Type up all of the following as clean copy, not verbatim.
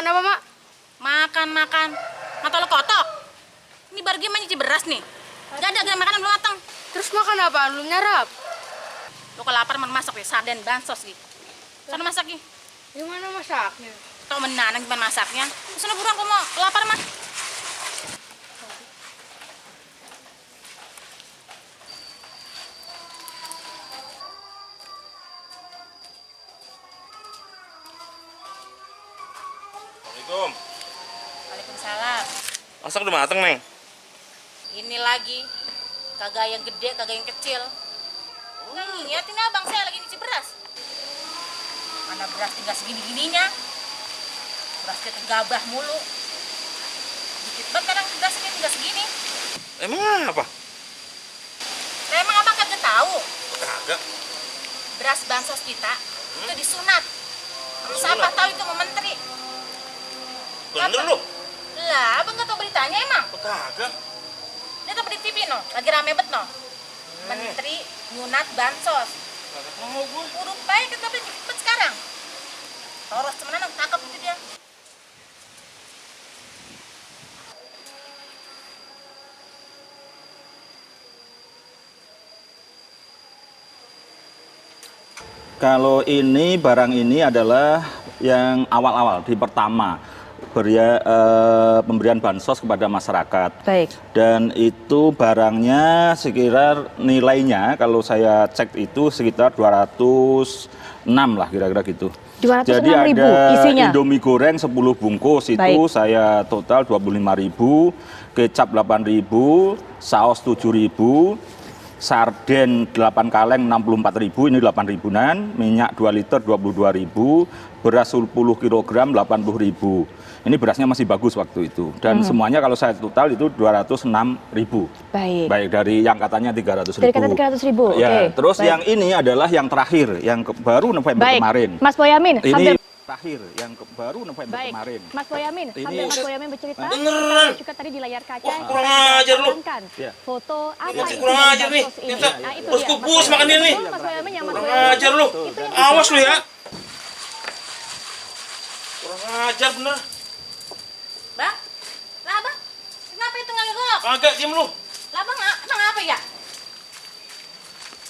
apa, Mak? Makan. Mata lo kotok. Ini baru gimana nyuci beras nih. Gak ada makanan belum matang. Terus makan apa? Belum nyarap. Lo kalau lapar mau masak ya, sarden, bansos gitu. Sana masak nih. Gimana masaknya? Tau menanang gimana masaknya. Sana buruan kok mau lapar mah. Assalamualaikum. Waalaikumsalam. Masak udah mateng, Neng? Ini lagi. Kagak yang gede, kagak yang kecil. Nggak ngeliat ini abang saya lagi nyuci beras. Mana beras tinggal segini-gininya. Berasnya tegabah mulu. Dikit banget kadang berasnya tinggal segini. Emang apa? Nah, emang abang kagak tahu. Kagak. Beras bansos kita itu disunat. Sama Disunat? siapa tahu itu sama menteri. Bener Apa? lu? Lah, abang nggak tahu beritanya emang? Kagak. Lihat apa di TV no? Lagi rame bet no? Menteri nyunat bansos. Kagak mau gue. Urut baik kita beli cepet sekarang. Toros temenan tangkap itu dia. Kalau ini barang ini adalah yang awal-awal di pertama pemberian bansos kepada masyarakat. Baik. Dan itu barangnya sekitar nilainya kalau saya cek itu sekitar 206 lah kira-kira gitu. 206.000 Jadi ada isinya? Indomie goreng 10 bungkus itu Baik. saya total 25.000, kecap 8.000, saus 7.000, sarden 8 kaleng 64.000, ini 8.000-an, minyak 2 liter 22.000, beras 10 kg 80.000. Ini berasnya masih bagus waktu itu. Dan semuanya kalau saya total itu 206.000. Baik. Baik dari yang katanya 300.000. Dari kata 300.000. Ya, Oke. terus Baik. yang ini adalah yang terakhir, yang baru November Baik. kemarin. Mas Boyamin, Ini sambil terakhir yang baru November baik. kemarin. Mas Boyamin, Ini- sambil Mas Boyamin bercerita, Beneran. juga tadi di layar kaca Wah, kurang ajar lu. tayangkan Iya. foto apa Ini isi kurang dari ajar nih. bansos ini. Kita Nah, itu bos dia. kubus Mas makan Boyamin, ini. betul, Mas Boyamin yang Mas Kurang Boyamin. ajar lu. Itu yang Awas lu ya. diceritakan. Kurang ajar bener. Bang, lah abang, kenapa itu nggak golok? Kagak, diem lu. Lah abang, emang apa ya?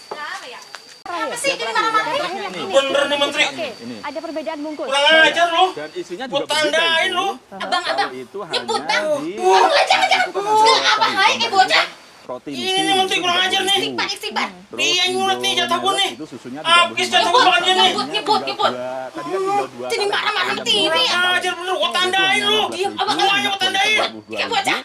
Lah apa ya? Apa sih jadi marah-marahin? Ini. Bener nih Menteri. Oke, Ini. ada perbedaan bungkus. Kurang ajar lu. Dan isinya Gua juga berbeda tandain itu. lu. Abang, Kalau itu nyebut hanya bang. di Jangan, itu kan Enggak, ada abang tadi, aja bocah. protein Ini C, nih Menteri itu kurang ajar nih. 30.000. Istighfar. Terus Dia yang nyulut nih jatah gua nih. Itu susunya Habis 35.000. jatah gua makan dia nih. Nyebut. Tadi kan tinggal dua. Jadi marah-marahin TV. Ajar bener, gua tandain lu. Diam, abang, Semuanya gua tandain. Kayak bocah.